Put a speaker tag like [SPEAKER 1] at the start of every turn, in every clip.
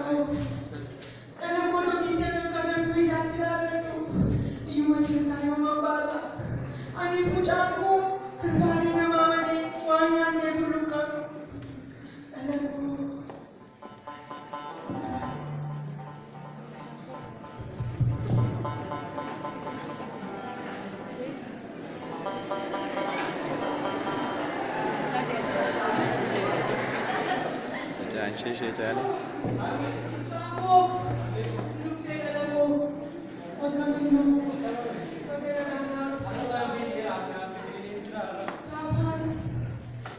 [SPEAKER 1] koo. Dhala koo tokkicha akka gartuu ijaatti ilaalladhu. Iyyuma keessaa yooma baasa. Anis mucaan koo firfaarii namaa malee waan nyaannee bullu hin qabnu. Dhala koo.
[SPEAKER 2] Mucaan ishee ishee caala.
[SPEAKER 1] Mucaan koo. Lubbee dhala koo. Akkamiin nama. Bagana naannaa. Saafaan.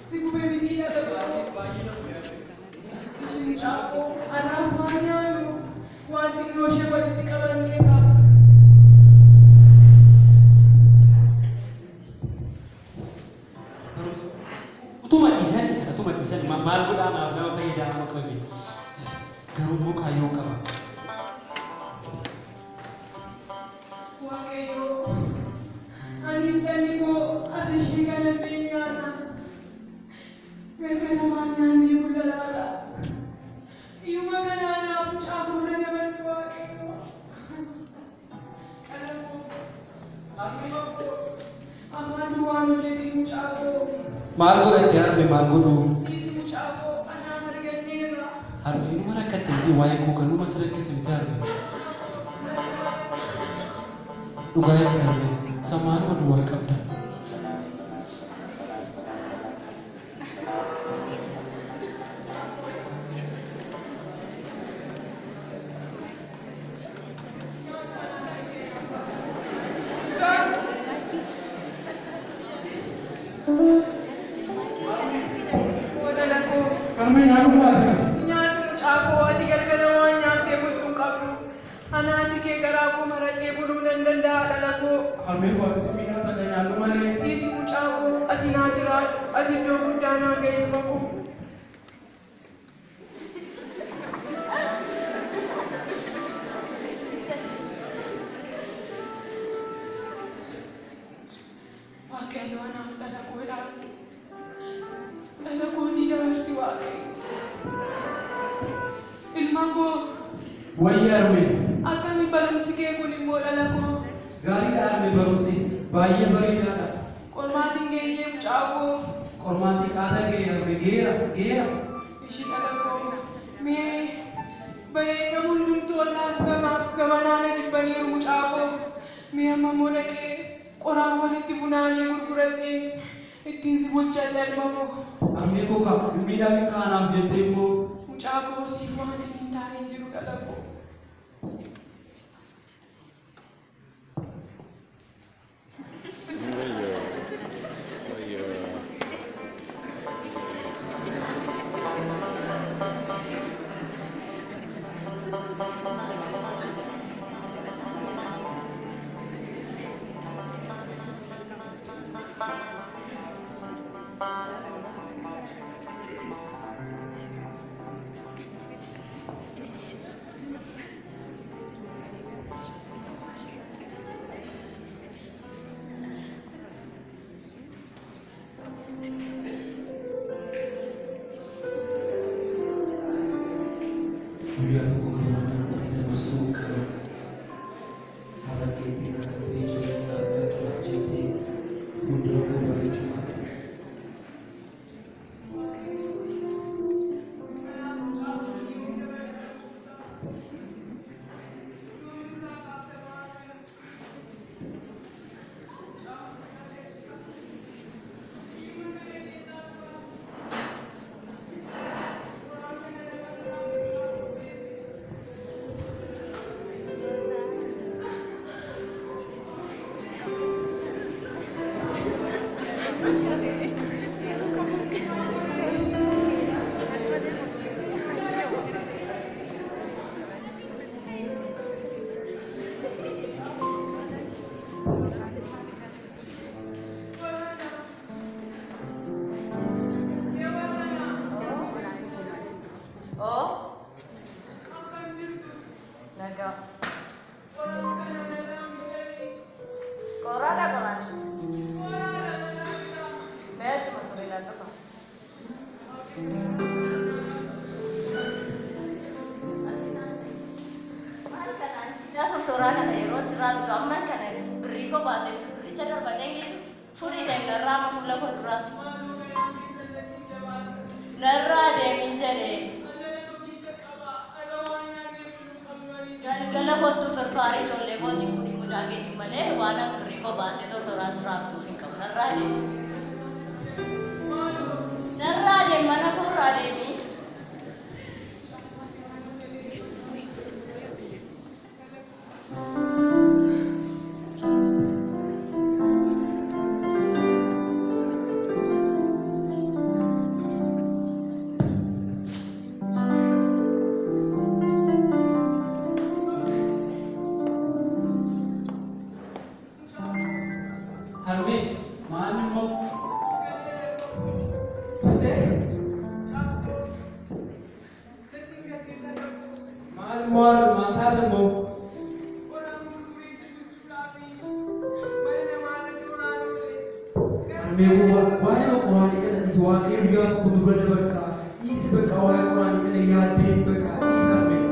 [SPEAKER 1] Si gubee miti dhala koo. Ishee mucaa koo anaaf waan nyaannu waan xinnoo ishee walitti qabannee qaba.
[SPEAKER 3] Utuma dhiisan utuma dhiisan maal godhaa naaf nama fayyadaa amma qabe garuu immoo kaayyoo qaba.
[SPEAKER 1] Waaqayyoo, ani dhalli koo har'a ishee kanallee nyaanna. Galgala waan nyaannee bulla laata. Iyyuma kanaa naaf mucaa koorra dabarsi Waaqayyoo. Dhala koo, ilma koo, afaan duwwaan hojjetin mucaa koo.
[SPEAKER 3] Maal godhatte harme maal godhu?
[SPEAKER 1] Dhiisi mucaa koo anaaf arganneerra.
[SPEAKER 3] Harme inuma rakkatte miti waa'ee koo kan numa si rakkise miti harme. Dhugaa itti harme samaanuma duwwaa qabda.
[SPEAKER 1] Oo dhala koo.
[SPEAKER 4] Harmee nyaannu maatis.
[SPEAKER 1] Nyaannu mucaa koo ati galgala waan nyaattee bultu hin qabdu. Anaati kee garaa koo maradhee buluu nan danda'a dhala koo.
[SPEAKER 4] Harmee koo ati miidhaa takka nyaannu malee.
[SPEAKER 1] Dhiisi mucaa koo ati naa jiraadhu. Ati iddoo guddaa naa ga'i ilma koo. Waaqayyo anaaf dhala koo ilaalu. Dhala kootii dabarsi Waaqayyo. Ilma koo.
[SPEAKER 4] Wayyi harmee.
[SPEAKER 1] Akkami barumsi kee kun immoo dhala koo?
[SPEAKER 4] Gaariidha harmee barumsi baay'ee bareedaadha.
[SPEAKER 1] Qormaatiin geenyee mucaa koo.
[SPEAKER 4] Qormaanti qaata ga'e harmee geera geera.
[SPEAKER 1] Ishii dhala koo. Mee bahee nama hundumtuu ollaaf gamaaf gamanaa na jibbaniiru mucaa koo. Mee amma immoo dhaqee qoraan walitti funaanee gurguradhee ittiin si bulchadha ilma koo.
[SPEAKER 4] Harmee koo ka miidhaan kaanaaf jettee immoo.
[SPEAKER 1] Mucaa koo siif wanti hin taane hin jiru dhala koo.
[SPEAKER 2] Wayyoo. Wayyoo.
[SPEAKER 3] Guyyaa tokko kan harmeen qote dabarsuu qaba. Har'a keetiin rakkattee jireenya argachuudhaaf jettee fuuldura koo bareechuu qabda.
[SPEAKER 5] Oh, nagaa. Qoraadha qoraanichi. Mee achuma ture naan dhufa. immoo sirraa bitu amma kana birrii koo baasee bitu birricha darbadhee geetu fuudhii deemi narraa amma fuula koo duraa. Narraa deemin jedhee. Galgala kottu firfaarii ijoollee kootii fuudhii mucaa keetii malee waan an birrii koo baasee tortoraa sirraa bituuf hin qabu. Narraa deemi. Narraa deemi mana koorraa deemi.
[SPEAKER 4] Harmee maal immoo dhuftee maal immoo harme maal taate immoo harmee waa'ee qoraanii kana dhiisi waaqayyo guyyaa tokko dura dabarsaa dhiisi bakka waa'ee qoraanii kana yaaddee bakka dhiisi harmee.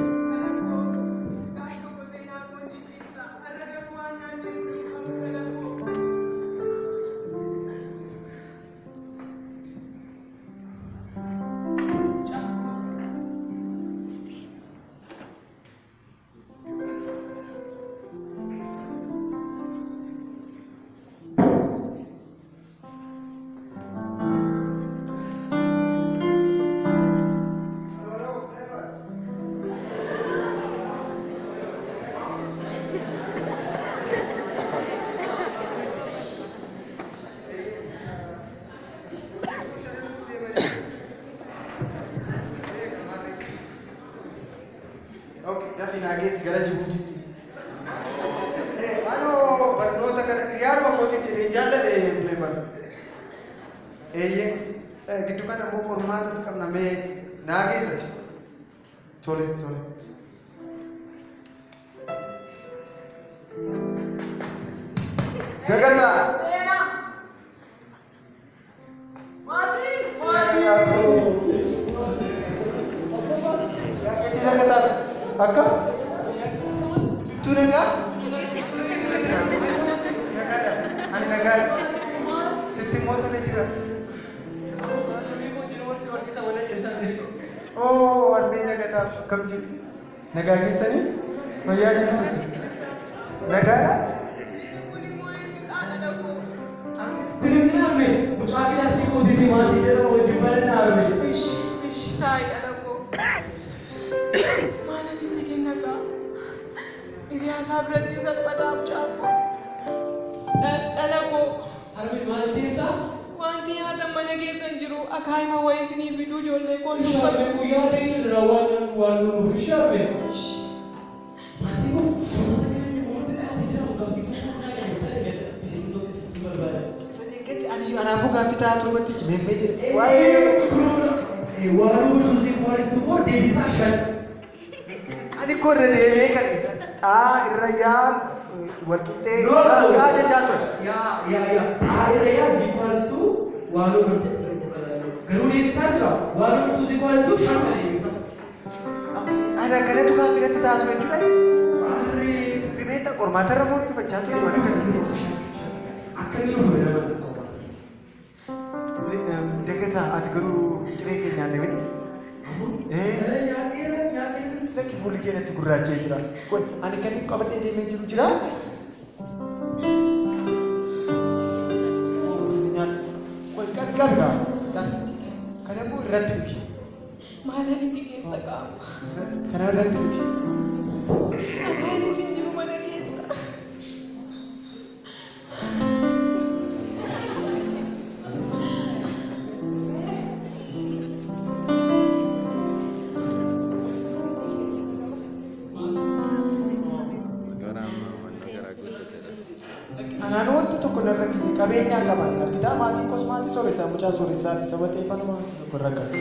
[SPEAKER 6] Okay, dafi naa geessi gara Jibuutiitti. Anoo barnoota kana hiriyaaruma kootiin jedhee jaalladhe Fleebar. Eeyyee, giddu kana immoo qormaatas qabna mee naa geessati. Tole, tole. Dagataa!
[SPEAKER 1] Seenaa! Maatii!
[SPEAKER 6] Jaakkeetii dagataa akka? Tuttuu nagaa? Jira jira. Nagaadha. Ani nagaadha. Sitti immoo tole jira. Oo, harmee nagataa akkam jirtu? Nagaa keessanii? Fayyaa jirtus? Nagaadha?
[SPEAKER 4] Dirimni harmee mucaa kilaasii kootiitii maatii jedhama wajjin baranna harmee.
[SPEAKER 1] Ish, ish, taa'i dhala koo. Maalan itti kenna gaa? Hiriyaa isaa biratti salphataa mucaa koo. Dhala koo.
[SPEAKER 4] Harmee maal deemtaa?
[SPEAKER 1] Wanti nyaatan mana keessa hin jiru akaayima wayii isinii fiduu ijoollee koon
[SPEAKER 4] Ishee harmee
[SPEAKER 1] dubbatu.
[SPEAKER 4] guyyaa deemnu waan waan nuuf ishee harmee. Maatii koo tortoota keenya mootii dhaate jedhamu gaaffii tokko naa kennu isin immoo si barbaada.
[SPEAKER 6] Sadii gadi ani anaafuu gaaffii ta'aa turbatti meemmee jira. Waa'ee
[SPEAKER 4] Waan hubachiisu equals to 4 deebisaa 5.
[SPEAKER 6] ani koo irra deemee kan xaa irra yaa walqixxee
[SPEAKER 4] No.
[SPEAKER 6] gaa jechaa ture.
[SPEAKER 4] Yaa yaa yaa xaa irra yaa is equals to waan hubachiisu garuu deebisaa jira waan hubachiisu is equals to 5 kan deebisa.
[SPEAKER 6] Ana kanatu gaaffii natti ta'aa ture jechuudha.
[SPEAKER 4] Harree
[SPEAKER 6] Beektaa qormaata irra moo ni dhufachaa ture waan akkasii.
[SPEAKER 4] akka inni dhufu nama
[SPEAKER 6] Dagataa ati garuu ciree kee nyaanne miti.
[SPEAKER 4] Nyaadheera nyaadheera.
[SPEAKER 6] Lakki fuulli kee natti gurraachee jira. Qoy ani kan inni qabadhee deemee jiru jira. Qoy qabi qabi gaa. Qabi. Kana immoo irratti dhugi.
[SPEAKER 1] Maalan itti keessa qaama?
[SPEAKER 6] Kana irratti dhugi.
[SPEAKER 1] Akaayinis hin jiru mana keessa.
[SPEAKER 2] Gara ammaa wanni garaa guddatedha.
[SPEAKER 6] Anaan wanti tokko narratti qabeenyaa qaban argitaa maatiin koos maatii sooressaa mucaa sooressaati saba ta'eef anuma tokko rakkatu.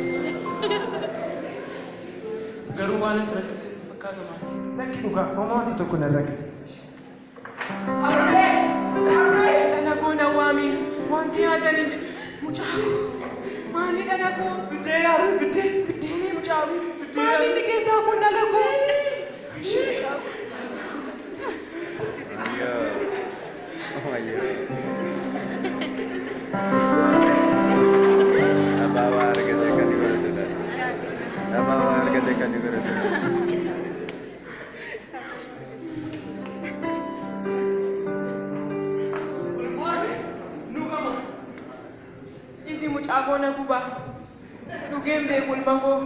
[SPEAKER 1] Garuu waan as rakkise itti fakkaata maatii.
[SPEAKER 6] Lakki dhugaa homaa wanti tokko nan rakkise.
[SPEAKER 1] Dhala koo na waamiin wanti nyaatan hin jiru. Mucaa koo maali dhala koo? Biddeen yaa biddeen biddeenii mucaa koo. Maali inni keessaa kun dhala koo? Ishee mucaa koo.
[SPEAKER 2] Wayyo. Dhabaa waa argate kan inni godhatudha. Dhabaa waa argate kan inni godhatudha.
[SPEAKER 1] Nu gama. Inni mucaa koo na gubaa. Dhugeen beeku ilma koo.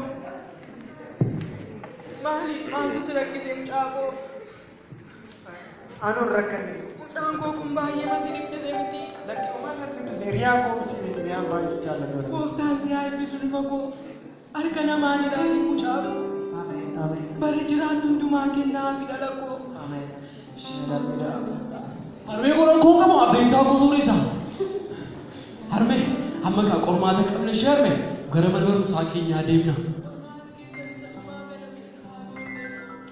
[SPEAKER 1] Maali maaltu si rakkise mucaa koo?
[SPEAKER 6] Anuun rakkanne.
[SPEAKER 1] Mucaan koo kun baay'ee masi dhiphise miti.
[SPEAKER 6] Lakki homaa kan dhiphise hiriyaa koo miti hiriyaan baay'ee jaalladhu.
[SPEAKER 1] Gooftaan si haa eebbisu ilma koo. Harka namaan ilaali mucaa koo.
[SPEAKER 6] Ameen ameen
[SPEAKER 1] Bara jiraattu hundumaa kennaafi dhala koo.
[SPEAKER 6] ameen.
[SPEAKER 4] Harmee koo rakkoo qabu abbeen isaa koo suurri isaa. Harmee amma kaa qormaata qabna ishee harmee gara mana barumsaa keenyaa deemna.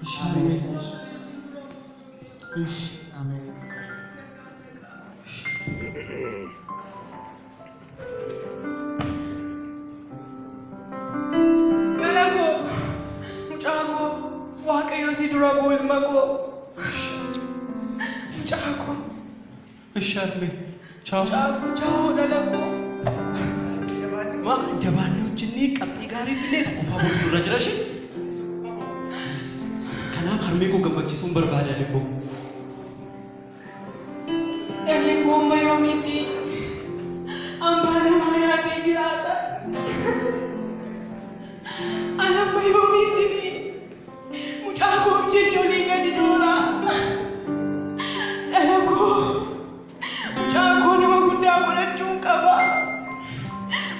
[SPEAKER 4] Ishee harmee. Ishee.
[SPEAKER 3] Ameen.
[SPEAKER 1] Dhala koo mucaa koo Waaqayyo si dura koo ilma koo. Mucaa koo
[SPEAKER 4] Ishee harmee. Chaaw.
[SPEAKER 1] mucaa koo chaaw dhala koo.
[SPEAKER 4] Ma jabaannee hojjennee qabxii gaarii fillee tokkoffaa booduu irra jira ishee. Kanaaf harmee koo gammachiisuun barbaadan immoo.
[SPEAKER 1] Dhalli koo amma yoomiitti hambaa namaa yaadee jiraata. Ani amma yoomiitti mucaa koof jecha olii gadi dooraa. Dhala koo mucaa koo nama guddaa godhachuun qaba.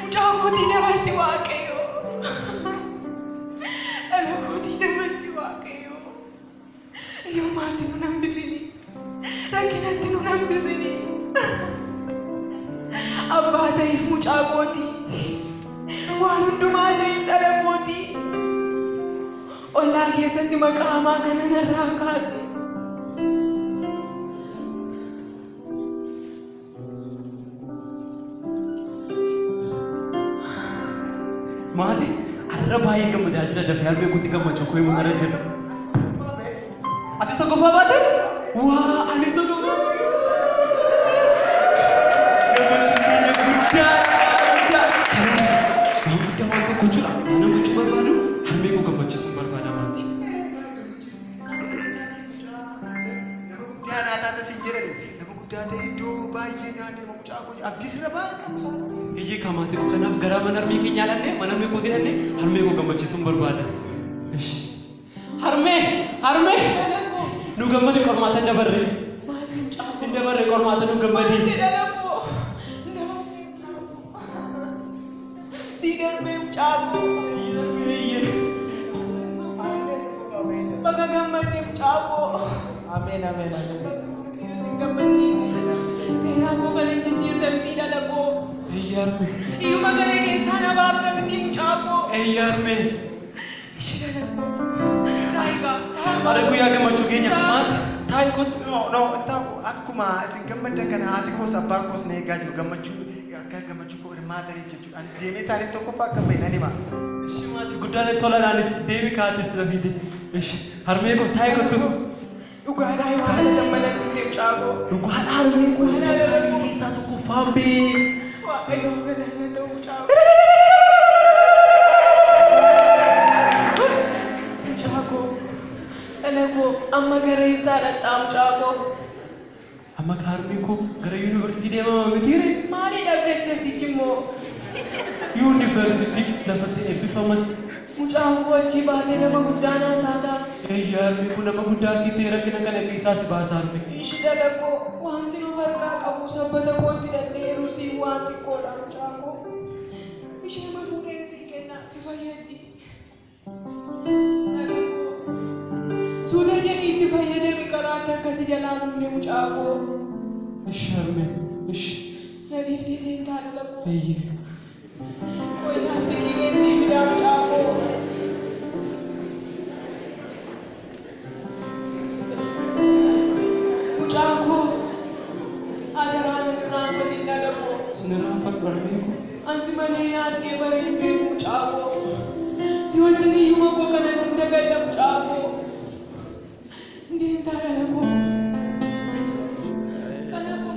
[SPEAKER 1] Mucaa kootii dabarsi Waaqayyo. Dhala kootii dabarsi Waaqayyo. Hiyyummaatti nu hambisini. Rakkinatti nu hambisini. Abbaa ta'eef mucaa kooti. Waan hundumaa ta'eef dhala kooti. Ollaa keessatti maqaa hamaa kana narraa kaase.
[SPEAKER 4] Maati har'a baay'ee gammadaa jira dafee harmee kootti gammachuu koo himuun irra jira. Atis tokkoffaa baate? Waa anis tokkoffaa. Gammachuun keenya guddaa guddaa. Kanaaf waan guddaa waan tokko jira. Waan gochuu barbaadu harmee koo gammachiisuun barbaada maati.
[SPEAKER 6] Nama guddaa naa taate siin jedhani nama guddaa ta'e iddoo baay'ee naa deema mucaa koo abdii sirra baay'ee qabu isaan.
[SPEAKER 4] Iyyee kamaati koo kanaaf gara mana harmee keenyaa dhannee mana harmee kootii dhannee harmee koo gammachiisuun barbaada. Ishi. Harmee harmee
[SPEAKER 1] Dhala koo
[SPEAKER 4] nu gammade qormaata hin dabarre.
[SPEAKER 1] maali mucaa koo?
[SPEAKER 4] Hin dabarre qormaata nu gammade.
[SPEAKER 1] Maali dhala koo? Si darbee mucaa koo.
[SPEAKER 4] Iyyee.
[SPEAKER 1] Baga gammadde mucaa koo.
[SPEAKER 3] Ameen ameen ameen.
[SPEAKER 1] Waaqayyo si gammachiise. Seenaa koo kana hin jijjiirte miti dhala koo.
[SPEAKER 4] Iyyee harmee.
[SPEAKER 1] Iyyuma kana keessaa na baafte miti mucaa koo.
[SPEAKER 4] Eeyyaa harmee.
[SPEAKER 1] Ishee dhala koo. Taayigaa.
[SPEAKER 4] Ara guyyaa gammachuu keenya maati taayi kottu.
[SPEAKER 6] No no ta'u akkuma isin gammaddan kana haati koos abbaan koos na eegaa jiru gammachuu akka gammachuu koo hirmaataniif jechuudha. Anis deemee isaaniif tokkoffaa akka bahe nan hima.
[SPEAKER 4] Ishi maati guddaan tola naanis deemi kaatis lafiiti. Ishi harmee koo taayi kottu.
[SPEAKER 1] Dhugaadhaa yoo haala dambalatti himte mucaa koo.
[SPEAKER 4] Dhugaadha harmee koo hunda isaanii keessaa tokkoffaan bee.
[SPEAKER 1] Waaqayyoof galanna ta'u mucaa koo. Mucaa koo. Dhala koo amma gara isaa dhaqxaa mucaa koo.
[SPEAKER 4] Amma ka harmee koo gara yuunivarsiitii deemama mitiire.
[SPEAKER 1] Maali dhabde sirtichi immoo?
[SPEAKER 4] Yuunivarsiitii lafatti eebbifaman.
[SPEAKER 1] Mucaan koo achii baatee nama guddaa naa taataa.
[SPEAKER 4] Eeyyaa harmee koo nama guddaa sii ta'e rakkina kana keessaa si baasa harmee.
[SPEAKER 1] Ishii dhala koo wanti nu harkaa qabu sabbata kootti dhadheeru sii waan xiqqoodha mucaa koo. Ishee ma fuudhee sii kenna si fayyaddi. Dhala koo suuta jedhii itti fayyadami karaatti akkasi jalaa dhumne mucaa koo.
[SPEAKER 4] Ishi harmee ishi.
[SPEAKER 1] Na dhiiftee deemtaa dhala koo.
[SPEAKER 4] Eeyyee.
[SPEAKER 1] Qoy laastikii sii fidaa mucaa koo. Mucaa koo adaraan irraanfatin dhala koo.
[SPEAKER 4] Sin irraanfadhu harmee koo.
[SPEAKER 1] Ansi malee yaadnee bareen beeku mucaa koo. Si wajjin hiyyuma koo kana hunda gadda mucaa koo. Deemtaa dhala koo. Dhala koo.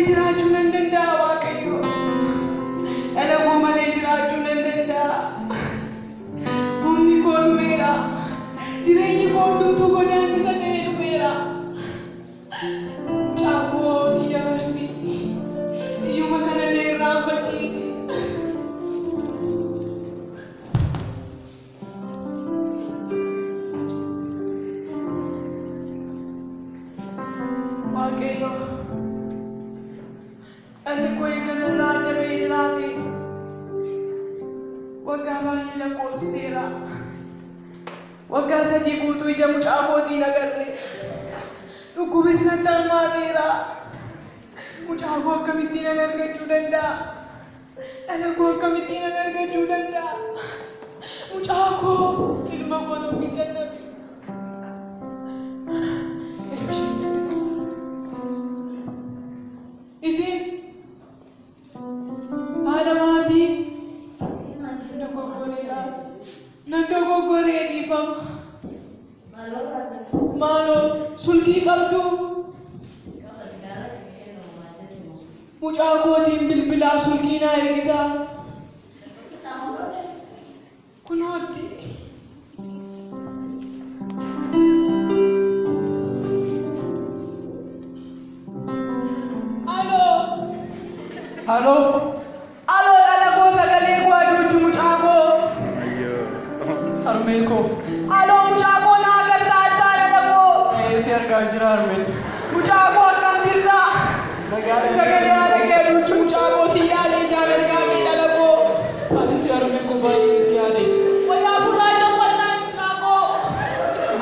[SPEAKER 1] malee jiraachuu nan danda'a Waaqayyo. Dhala koo malee jiraachuu nan danda'a. Humni koo dhumeera. Jireenyi koo hundumtuu godaannisa ta'ee dhumeera. Mucaa kootii dabarsi. Iyyuma kana na irraanfachiisi. Waaqayyo, dhalli koo eegganarraa adda ba'ee jiraate waggaa baay'ee lakkoofsiseera. Waggaa 3 guutuu ija mucaa kootiin agarre. Dhukkubis natti hammaateera. Mucaa koo akkamittiin an argachuu danda'a? Dhala koo akkamittiin an argachuu danda'a? Mucaa koo ilma koo tokkicha nabi. Isin haadha maatii dogoggoreedha. Nan dogoggoree dhiifama. Maaloo sulkii qabdu mucaa kootiin bilbilaa sulkii naa ergisaa. Kunootti. Aloo.
[SPEAKER 4] Aloo.
[SPEAKER 1] Aloo dhala koo sagalee koo aduuchu mucaa koo.
[SPEAKER 2] Ayyoo.
[SPEAKER 4] Harmee koo.
[SPEAKER 1] Aloo mucaa koo naa agartaa dhala koo.
[SPEAKER 4] Si argaa jira harmee.
[SPEAKER 1] Mucaa koo akkam jirta? Sagalee haadha kee aduuchu mucaa koo si yaade ijaan argaa kee dhala koo.
[SPEAKER 4] Ani si harmee koo baay'ee si yaade.
[SPEAKER 1] Wayyaa gurraacha uffannaa mucaa koo.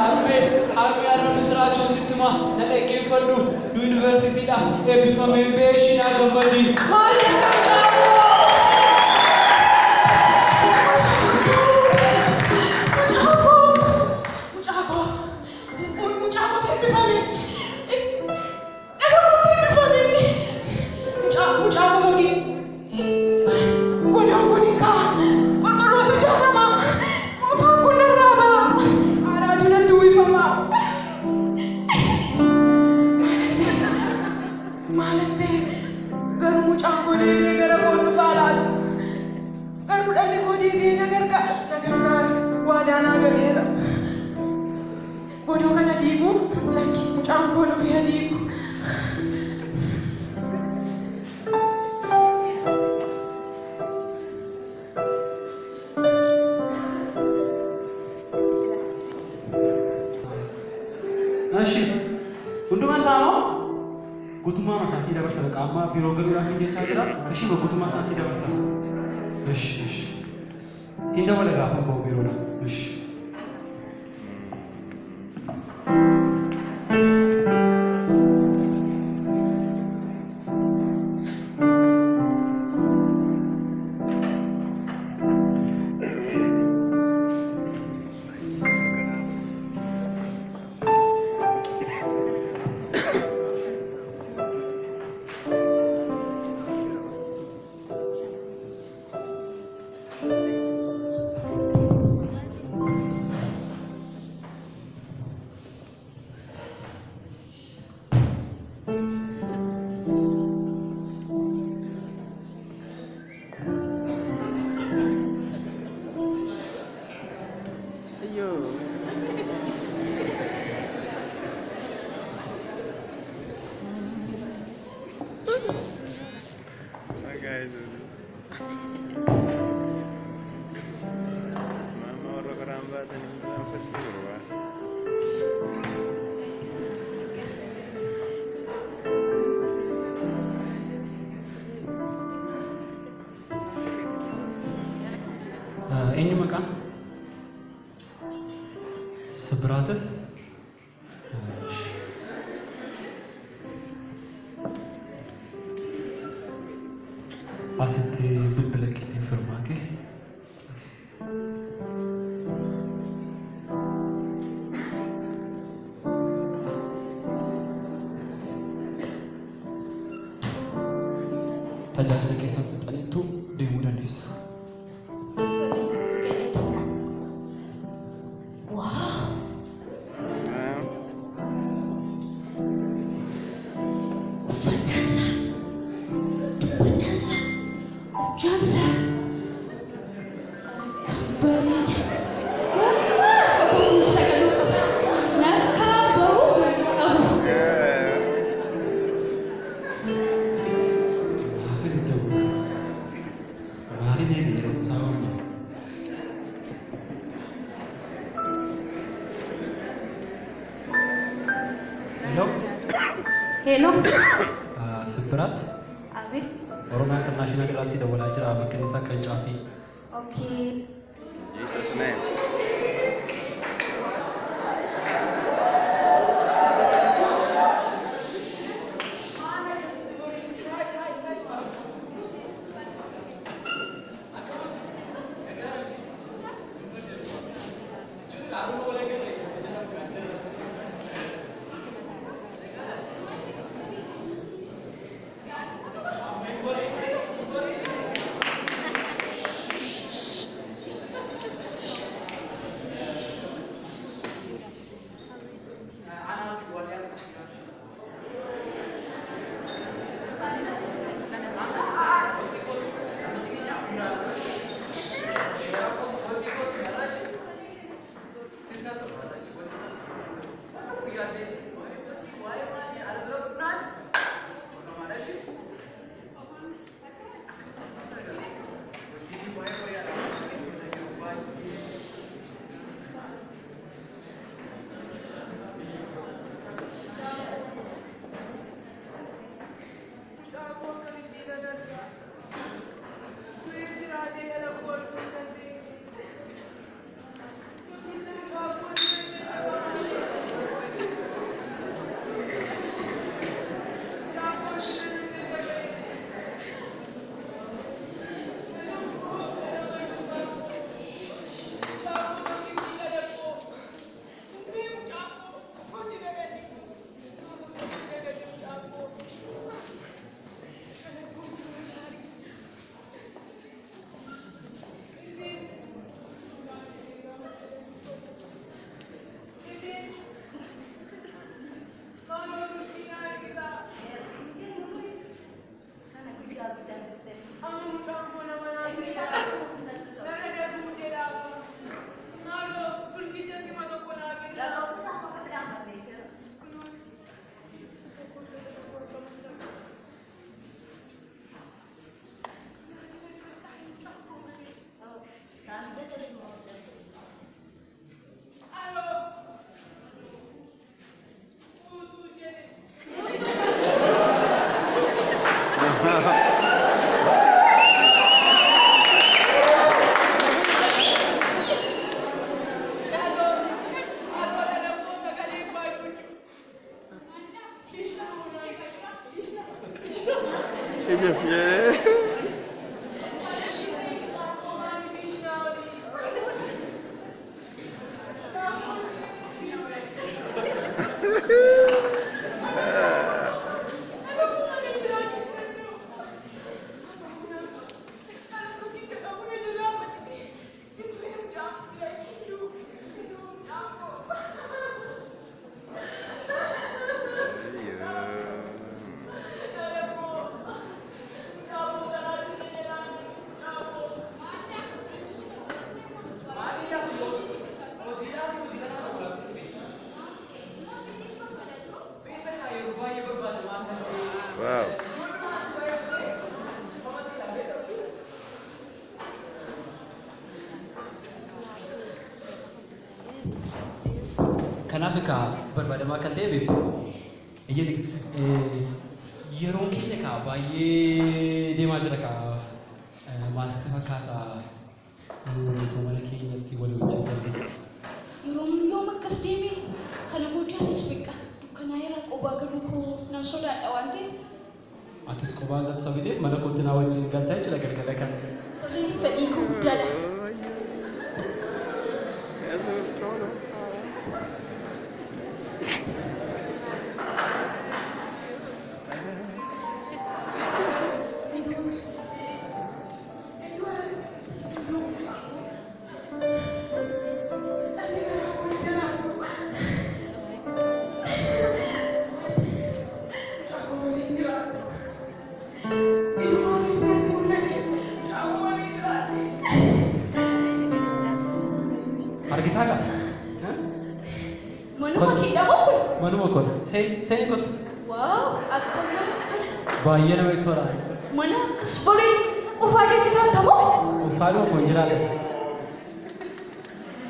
[SPEAKER 4] Harmee harmee har'a misiraachoon sitti himaa na dhaggeeffadhu yuunivarsiitiidha eebbifameen ba'ee shinaa gammadii.
[SPEAKER 1] Maal jetta mucaa koo? Mucaa koo! Mucaa koo! Mucaa koo eebbifame! Dhala koo eebbifame! Mucaa koo tokki. Godaan kun hiikaa. Qorqorrootu ijaarama. Afaan kun narraa ba'a. Haadhaatu natti uwwifama. Maalan ta'e garuu mucaan koo deebi'ee gara koon dhufaa laata? Garuu dhalli koo deebi'ee na gargaara. Na gargaara. Waadaa naa galeera. Godoo kana diiguu lakki mucaan koo dhufee diigu.
[SPEAKER 4] እሺ hunduma isaa moo guutummaa masaansii dabarsa baqa amma biiroo galuudhaaf hin jechaa jira kashima guutummaa isaansii dabarsa. እሺ እሺ siin dabala gaafa bahu biiroodha. እሺ
[SPEAKER 2] Ayyoo. Maqaa Yesuus. Maama warra karaan baatanii irraanfachuu barbaada.
[SPEAKER 4] Eenyu maqaan? Sibraate? Asitti bilbila keetiin firmaa kee. Tajaajila keessan fixxaniittu deemuu dandeessu.
[SPEAKER 5] Wow! Uffannaa isaa.
[SPEAKER 7] Uffannaansa, hojjaansa kan bareeda. Hundumaa akka kunuunsa galuu qaba. Narkaa bahuu qabu.
[SPEAKER 4] Maafin dawwala? Maaliin eegi yeroo isaa oolma? Hello?
[SPEAKER 7] Hello.
[SPEAKER 4] Simbiraat?
[SPEAKER 7] Abeet.
[SPEAKER 4] Oromiyaa International irraa si dawwalaa jira bakka isaa qircaafii.
[SPEAKER 7] Okay.
[SPEAKER 2] Jesus name. Jesus, yeah. Wow.
[SPEAKER 4] Kanaaf egaa barbaadamaa kan ta'e beeku. Yeroon keenya egaa baay'ee deemaa jira egaa maal sitti fakkaata otoo mana keenyatti walii wajjin galle.
[SPEAKER 7] Yeroon yoom akkas deeme kana boodaanis beekaa dukkanaa'eera qobaa galuu koo nan sodaadha waan ta'eef.
[SPEAKER 4] Atis qobaa galtu sabidee mana kootti naa wajjin galtaa jechuudha galgala kana.
[SPEAKER 7] Tolee, fedhii koo guddaadha.
[SPEAKER 1] Thank you.
[SPEAKER 4] Manuma koodha. Seenii kottu.
[SPEAKER 7] Waaw, akkam namatti tola.
[SPEAKER 4] Baay'ee namatti tola.
[SPEAKER 7] Mana akkas bareedu keessa qofaa kee jiraata moo?
[SPEAKER 4] Qofaadhuma koo hin jiraadha.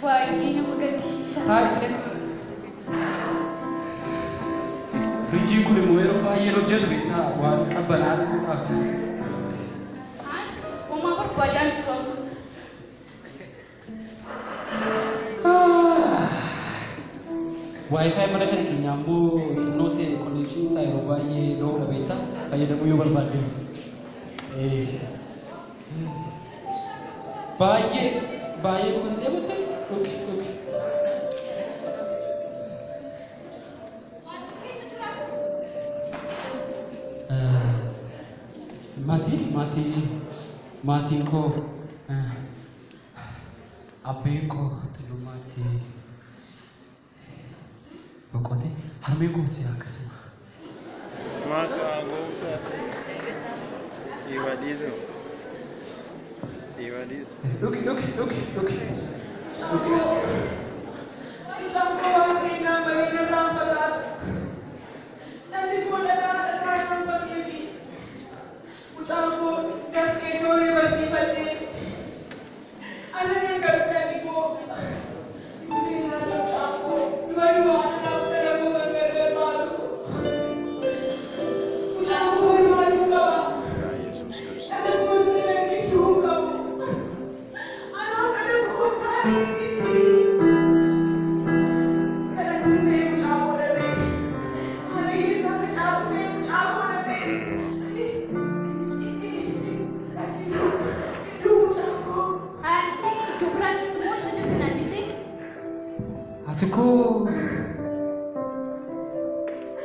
[SPEAKER 7] Baay'ee nama gaddisiisa.
[SPEAKER 4] Taa'i siree. Firiijiin kun immoo yeroo baay'ee hojjetu beektaa waan qabbanaa dhuguudhaaf.
[SPEAKER 7] Ay, homaa barbaadaan jiru amma.
[SPEAKER 4] Wi-Fi mana kana keenya ammoo xinnoo see connection isaa yeroo baay'ee loowudha beektaa fayyadamuu yoo barbaadde. Baay'ee baay'ee dhugatti deematte dhugi dhugi. Maatii maatii maatiin koo abbeen koo xinnummaatti boqote harmeen koo si akkasuma.
[SPEAKER 2] Maqaa gooftaa. Siif dhiisu.
[SPEAKER 6] Dhugi dhugi dhugi dhugi.
[SPEAKER 1] Mucaan koo waaqayyoon malee narraan fagaatu. Dhalli koo dhalaa dhasaa kan fakkeeti. Mucaan koo dafqee ijoollee barsiifadhee. Ana nan galu dhalli koo. Dubbee nyaata mucaan koo. Duba duwwaa anaaf dhala koo kan gargar baasu. Mucaan koo barbaaduu qaba. Dhala koo dhala gidduu qabu. Anaaf dhala koo barbaadisiisi. Kadhatuun ta'ee mucaa koo dhabee. Ana keessaa facaafu ta'ee mucaa koo dhabee. Gidduu mucaa koo.
[SPEAKER 7] Haadhi iddoo biraa jirtu moo isa jirti naan jettee?
[SPEAKER 4] Ati koo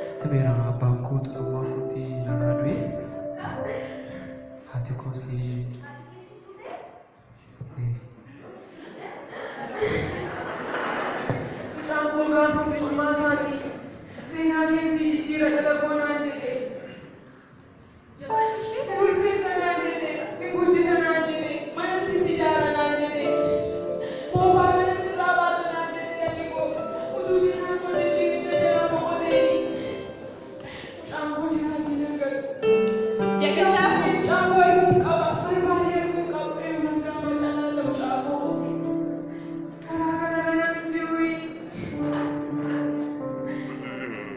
[SPEAKER 4] sitti beera abbaan koo xinnummaa kootti narraa du'e haati koos
[SPEAKER 1] Mucaan koo gaafa mucummaa isaatii seenaa keessi jijjiira dhala koo naan jedhe.
[SPEAKER 7] Jabaatu ishee.
[SPEAKER 1] Sin ulfeessa naan jedhe, sin guddisa naan jedhe, mana sitti ijaara naan jedhe. Moofaa kana sirraa baasa naan jedhe dhalli koo. Utuu seenaan koo jijjiirin na jalaa boqoteeni. Mucaan koo jiraatee nan galu.
[SPEAKER 7] Dagataa koo.
[SPEAKER 1] Mucaan koo arguun qaba, barbaadee arguun qaba. Eenyuun gaafa dhalaata mucaa koo. Karaa kana naan hin jiru.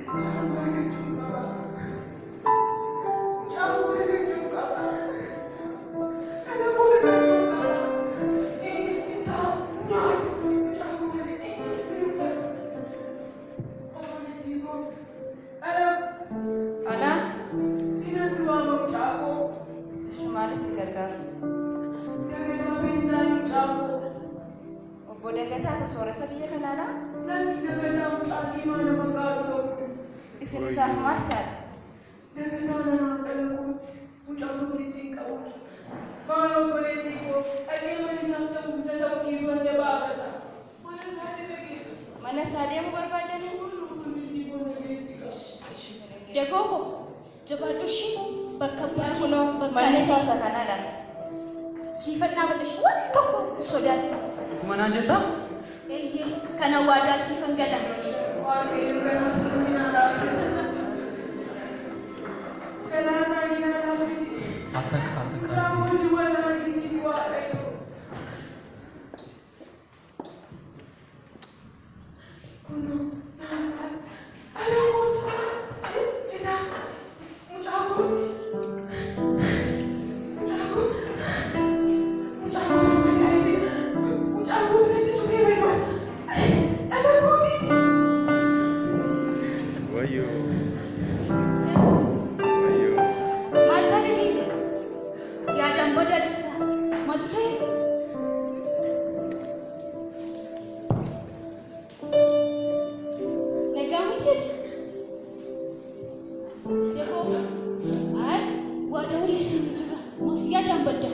[SPEAKER 1] Mucaan koo argachuu qaba. Mucaan koo argachuu qaba. Dhala koo argachuu qaba. Inni taa'u nyaatu. Mucaan koo argachuu inni uffatu. Obboleettii koo. Dhala
[SPEAKER 8] Ana,
[SPEAKER 1] sinan si waama mucaa koo.
[SPEAKER 8] ishumaanis si gargaara.
[SPEAKER 1] Dagataa beektaa mucaa koo.
[SPEAKER 8] Obbo Dagataa sooressa biyya kanaadhaa?
[SPEAKER 1] Namni dagataa mucaa diimaa nama fakkaatu tokko.
[SPEAKER 8] Isin isaaf maal saadha?
[SPEAKER 1] Dagataa nanaaf dhala koo mucaa tokko ittiin qabu. Maal obboleettii koo dhaqee mana isaaf ta'u isa ta'u dhiisuu adda baafata. Mana isaanii dhageessu.
[SPEAKER 8] Mana isaa deemuu barbaadanii?
[SPEAKER 1] Obboleettii koo dhageessu.
[SPEAKER 7] Dagoo koo jabaadhu ishee bakka abbaa kee
[SPEAKER 8] Kunoo
[SPEAKER 7] bakka
[SPEAKER 8] manni
[SPEAKER 7] haadha
[SPEAKER 8] isaa
[SPEAKER 7] kee.
[SPEAKER 8] isa kanaadha.
[SPEAKER 7] Siifannaa badha ishee waan tokko hin sodaatin.
[SPEAKER 4] Dhuguma naan jettaa?
[SPEAKER 7] Eeyyee kana waadaa siifan gala.
[SPEAKER 1] Waaqayyo garaa isaanii naa laaffisi. Garaa isaanii naa laaffisi.
[SPEAKER 4] Al takka al takka
[SPEAKER 1] Mucaa
[SPEAKER 4] asii.
[SPEAKER 1] hojii wal argisiisi Waaqayyo. Kunoo dhala kooti. Isa mucaa kooti. Mucaa koo. Mucaa koo si madaa'e. Mucaa kooti natti cufee balbala. Dhala kooti.
[SPEAKER 2] Wayyoo. Wayyoo.
[SPEAKER 7] Maal taateeti? Yaadaan badaa jirta. Maaltu ta'e? Nagaa miti ati? Dagoo. Ay, waadaa walii seenuu jirra. Maaf yaadaan badda?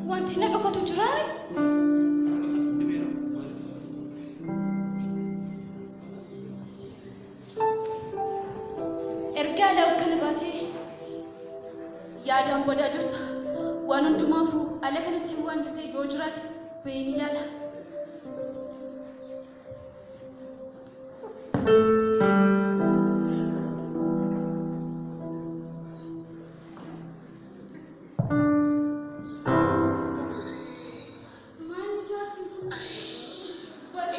[SPEAKER 7] Wanti na dhokatu jiraa?
[SPEAKER 4] Sitti beera maal as.
[SPEAKER 7] Ergaa alaa kana baatee yaadaan badaa jirta. Waan hundumaafuu ala kanatti waan ta'e yoo jiraate baheen ilaala. Maal jaartiin kun?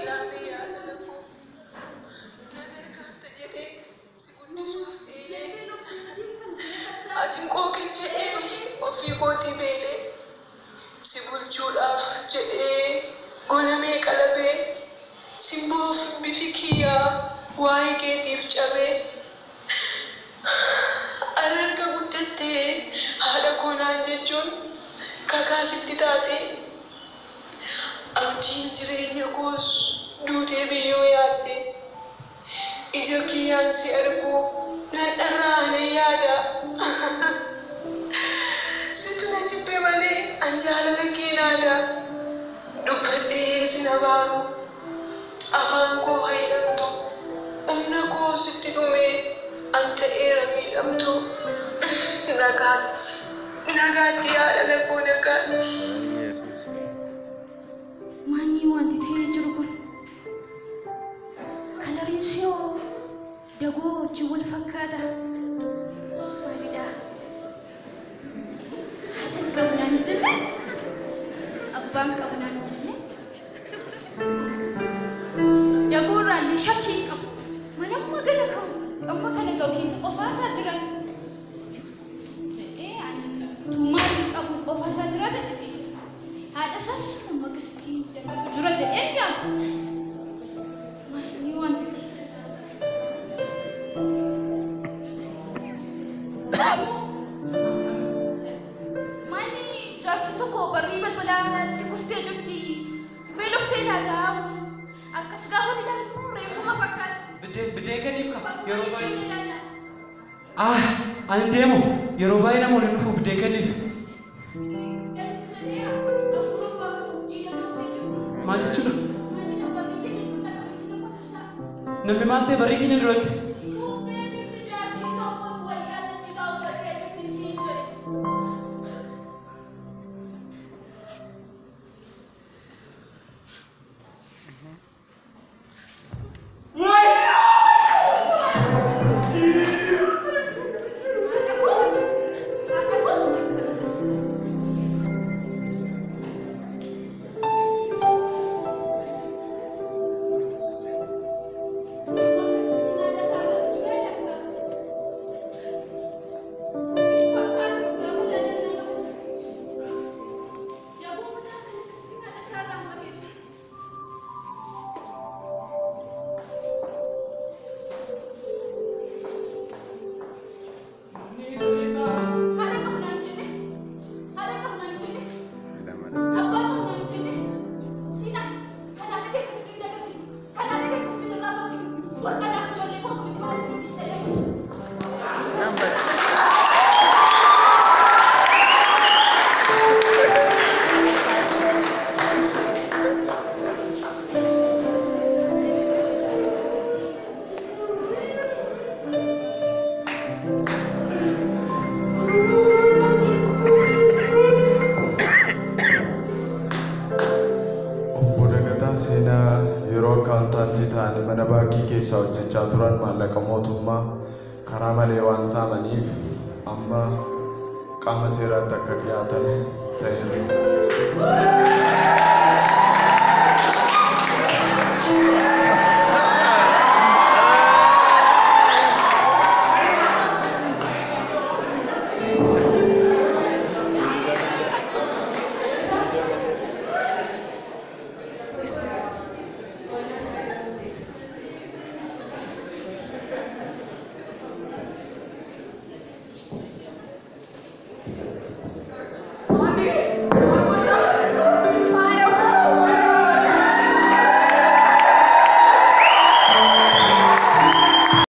[SPEAKER 1] Ilaamee yaada lafoo na gargaarta jedhee si guddisuuf eelee ati hin qooqin jedhee ofii kootii beelee si bulchuudhaaf jedhee golamee qalabee simboof bifi kiyyaa waa'ee keetiif cabee ararga guddattee haadha koo naan jechuun kakaasitti taatee abdiin jireenya koos duutee biyyoo yaatte ija kiyyaan si arguu nan dharraa nan yaada situ na jibbe malee an jaalala kee naada dubbadhee si na baaru afaan koo haydhamtu humna koo sitti dhumee an ta'eera miidhamtu nagaatti nagaatti haadha lakoo nagaatti.
[SPEAKER 7] Maanni wanti ta'ee jiru kun kalariin siyoo dagoo wajjin wal fakkaata. Maalidha? Haadha hin qabu naan hin jenne? Abbaan qabu naan hin jenne? Dagoo irraallee shakkii hin qabu. Mana amma gala ka'u amma kana ga'u keessa qofaa isaa jiraata. Jedhee ani tuumaa hin qabu qofaa isaa jiraata jedhee. Haadha isaas amma akkasitti dagatu jira jedheen yaadu. Maanni wantichi? Maanni jaarsi tokko barrii balbalaatti kuftee jirti. Beeloftee laata? Akkas gaafa ilaalu immoo reeffuma fakkaatti.
[SPEAKER 4] Biddeen kenniif ka yeroo baay'ee.
[SPEAKER 7] Ilaalla.
[SPEAKER 4] Ah, ani hin deemu yeroo baay'ee namoonni dhufu biddeen kenniif.
[SPEAKER 7] Galti jedhee hafuura baafatu dhiiga kuftee jirti.
[SPEAKER 4] Maal jechuudha?
[SPEAKER 7] Maanni barrii keenya jiru akkamitti nama akkas ta'a?
[SPEAKER 4] Namni maal ta'e barrii keenya duratti?
[SPEAKER 7] Kuftee jirti jaartii tokkotu wayyaa xixiqqaa uffattee jirti ishiin jedhe. Haadha koo! Haadha koo!
[SPEAKER 9] Obbo Dagataa Seenaa yeroo akkaawuntaantii ta'anii mana baankii keessaa hojjechaa turan maallaqa mootummaa karaa malee waan saamaniif amma qaama seeraatti akka dhiyaatan ta'eera.